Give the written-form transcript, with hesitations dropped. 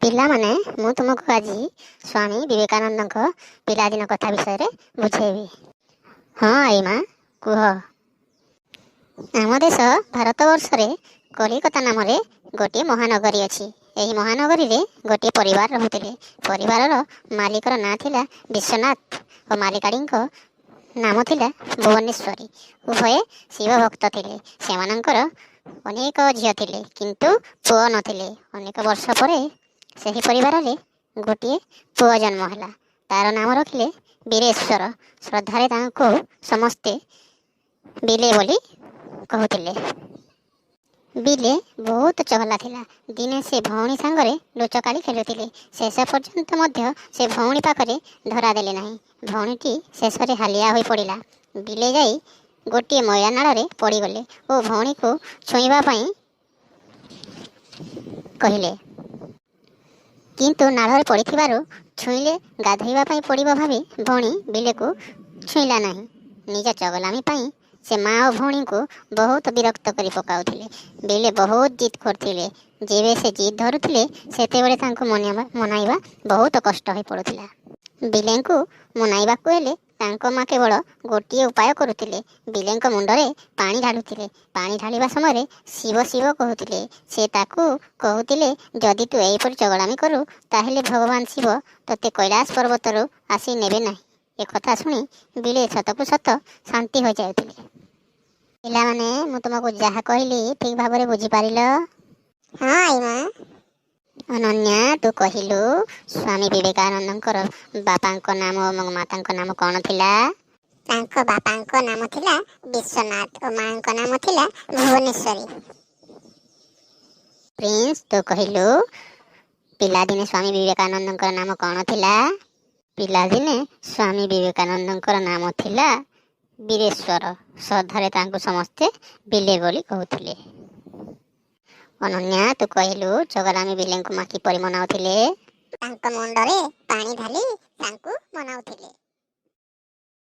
ପିଲାମାନେ, ମୁଁ ତୁମକୁ ଆଜି ସ୍ୱାମୀ ବିବେକାନନ୍ଦଙ୍କ ପିଲାଦିନ କଥା ବିଷୟରେ ବୁଝେଇବି। ହଁ ଆଈମା, କୁହ। ଆମ ଦେଶ ଭାରତବର୍ଷରେ କଲିକତା ନାମରେ ଗୋଟିଏ ମହାନଗରୀ ଅଛି। ଏହି ମହାନଗରୀରେ ଗୋଟିଏ ପରିବାର ରହୁଥିଲେ। ପରିବାରର ମାଲିକର ନାଁ ଥିଲା ବିଶ୍ୱନାଥ ଓ ମାଲିକାଣୀଙ୍କ ନାମ ଥିଲା ଭୁବନେଶ୍ୱରୀ। ଉଭୟେ ଶିବ ଭକ୍ତ ଥିଲେ। ସେମାନଙ୍କର ଅନେକ ଝିଅ ଥିଲେ, କିନ୍ତୁ ପୁଅ ନଥିଲେ। ଅନେକ ବର୍ଷ ପରେ ସେହି ପରିବାରରେ ଗୋଟିଏ ପୁଅ ଜନ୍ମ ହେଲା। ତାର ନାମ ରଖିଲେ ବୀରେଶ୍ୱର। ଶ୍ରଦ୍ଧାରେ ତାଙ୍କୁ ସମସ୍ତେ ବିଲେ ବୋଲି କହୁଥିଲେ। ବିଲେ ବହୁତ ଚଗଲା ଥିଲା। ଦିନେ ସେ ଭଉଣୀ ସାଙ୍ଗରେ ଲୁଚକାଳି ଖେଳୁଥିଲେ। ଶେଷ ପର୍ଯ୍ୟନ୍ତ ମଧ୍ୟ ସେ ଭଉଣୀ ପାଖରେ ଧରା ଦେଲେ ନାହିଁ। ଭଉଣୀଟି ଶେଷରେ ହାଲିଆ ହୋଇ ପଡ଼ିଲା। ବିଲେ ଯାଇ ଗୋଟିଏ ମଇଳା ନାଳରେ ପଡ଼ିଗଲେ ଓ ଭଉଣୀକୁ ଛୁଇଁବା ପାଇଁ କହିଲେ। କିନ୍ତୁ ନାଳରେ ପଡ଼ିଥିବାରୁ ଛୁଇଁଲେ ଗାଧୋଇବା ପାଇଁ ପଡ଼ିବ ଭାବି ଭଉଣୀ ବିଲେକୁ ଛୁଇଁଲା ନାହିଁ। ନିଜ ଚଗଲାମି ପାଇଁ ସେ ମା ଓ ଭଉଣୀଙ୍କୁ ବହୁତ ବିରକ୍ତ କରି ପକାଉଥିଲେ। ବିଲେ ବହୁତ ଜିଦ୍ କରୁଥିଲେ। ଯେବେ ସେ ଜିଦ୍ ଧରୁଥିଲେ, ସେତେବେଳେ ତାଙ୍କୁ ମନାଇବା ବହୁତ କଷ୍ଟ ହୋଇ ପଡ଼ୁଥିଲା। ବିଲେଙ୍କୁ ମନାଇବାକୁ ହେଲେ ତାଙ୍କ ମା କେବଳ ଗୋଟିଏ ଉପାୟ କରୁଥିଲେ। ବିଲେଙ୍କ ମୁଣ୍ଡରେ ପାଣି ଢାଳୁଥିଲେ। ପାଣି ଢାଳିବା ସମୟରେ ଶିବ ଶିବ କହୁଥିଲେ। ସେ ତାକୁ କହୁଥିଲେ, ଯଦି ତୁ ଏହିପରି ଚଗଲାମି କରୁ, ତାହେଲେ ଭଗବାନ ଶିବ ତୋତେ କୈଳାସ ପର୍ବତରୁ ଆସି ନେବେ ନାହିଁ। ଏକଥା ଶୁଣି ବିଲେ ସତକୁ ସତ ଶାନ୍ତି ହୋଇଯାଉଥିଲେ। ପିଲାମାନେ, ମୁଁ ତୁମକୁ ଯାହା କହିଲି, ଠିକ ଭାବରେ ବୁଝିପାରିଲ? ହଁ ଆଈମା। ଅନନ୍ୟା, ତୁ କହିଲୁ, ସ୍ୱାମୀ ବିବେକାନନ୍ଦଙ୍କର ବାପାଙ୍କ ନାମ ଏବଂ ମାତାଙ୍କ ନାମ କ'ଣ ଥିଲା? ତାଙ୍କ ବାପାଙ୍କ ନାମ ଥିଲା ବିଶ୍ୱନାଥ ଓ ମାଙ୍କ ନାମ ଥିଲା ଭୁବନେଶ୍ୱରୀ। ପ୍ରିନ୍ସ, ତୁ କହିଲୁ, ପିଲାଦିନେ ସ୍ୱାମୀ ବିବେକାନନ୍ଦଙ୍କର ନାମ କ'ଣ ଥିଲା? ପିଲାଦିନେ ସ୍ୱାମୀ ବିବେକାନନ୍ଦଙ୍କର ନାମ ଥିଲା ବୀରେଶ୍ୱର। ଶ୍ରଦ୍ଧାରେ ତାଙ୍କୁ ସମସ୍ତେ ବିଲେ ବୋଲି କହୁଥିଲେ। ଅନନ୍ୟା, ତୁ କହିଲୁ, ଚଗଲାମି ବିଲେଙ୍କୁ ମା କିପରି ମନାଉଥିଲେ? ତାଙ୍କ ମୁଣ୍ଡରେ ପାଣି ଢାଲି ତାଙ୍କୁ ମନାଉଥିଲେ।